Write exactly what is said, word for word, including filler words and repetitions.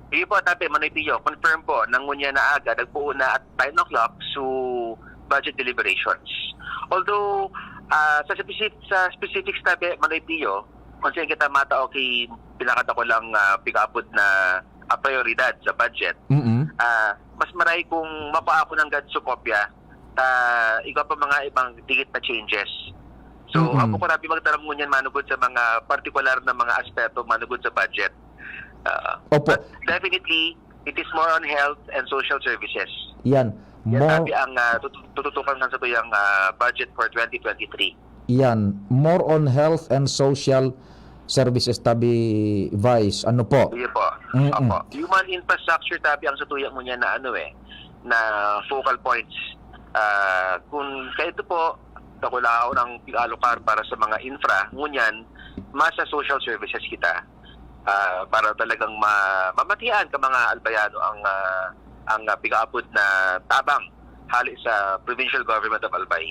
Iyo po, tabi, Manoy Pio, confirm po na ngunyan na aga, nagpoon na at nine o'clock, so budget deliberations. Although, ah, sa specific, sa specifics, tabi, Manoy Pio, kung saan kita matao ki pinakadakulang, ah, pig-apod na, ah, prioridad sa budget, Mm-mm. ah, mas maray kung mapaa ko nanggad su kopya ta igwa pa mga ibang dikit na changes. So, Mm-mm. habo ko rabi magtaram ngunyan manugod sa mga partikular na mga aspeto manugod sa budget. Ah, Opo. but definitely, it is more on health and social services. Yan. Yan More, tabi ang ah, tut- tututukan kan sa tuyang ah, budget for twenty twenty-three. yan. More on health and social services, tabi, Vice. Ano po? Iyo po. Mm-mm. Opo. Human infrastructure tabi ang sa tuyang ngunyan na ano eh, na focal points. Ah, kung kaito po, dakulaon ang pig-alokar para sa mga infra, ngunyan, mas sa social services kita. Ah, para talagang ma mamatian ka mga Albayano ang ah, ang ah, pig-aapod na tabang hali sa Provincial Government of Albay.